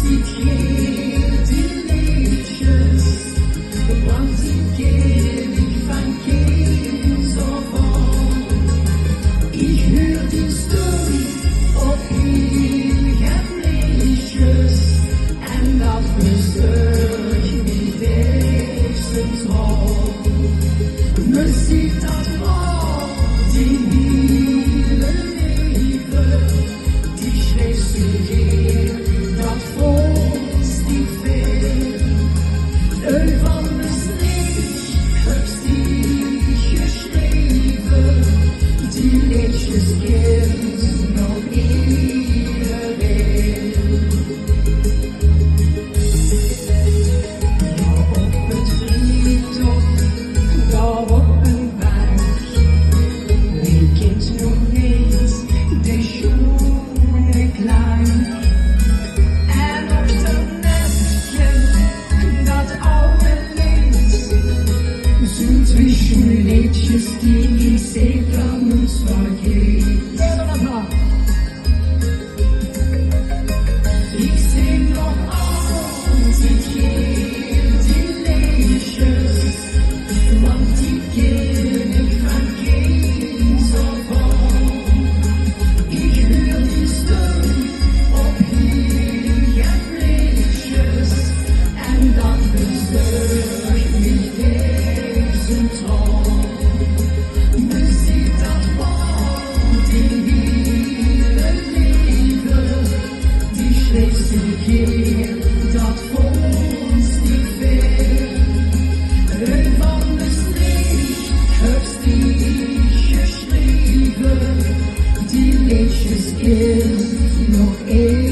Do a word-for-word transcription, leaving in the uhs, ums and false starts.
Geer die leedsjes, want die kin ich van kinds aaf aan. Ich huur die stum op hieël get leedsjes en dat bezörg mich dees centraal. Meziek dat maak die hieël leve, die sjriefs te geer, dat vóngs die veel. Euver de streek höbs die gesjreve, die leedsjes kint nog edereen. Op 't vriethof, dao op ein bank, wie kint nog neet de sjoene klank? En op de netje, dat aw leed, zeen twieë sjoen leedsjes die ich zeker noets vergeet. Ich zing nog altied geer die leedsjes, want die kin ich van kinds aaf aan. Ich huur die stum op hieël get leedsjes en dat bezörg mich dees centraal. Meziek dat maak die hieël leve, die sjriefs te geer, dat vóngs die veel. Euver de streek höbs die gesjreve, die leedsjes kint nog edereen.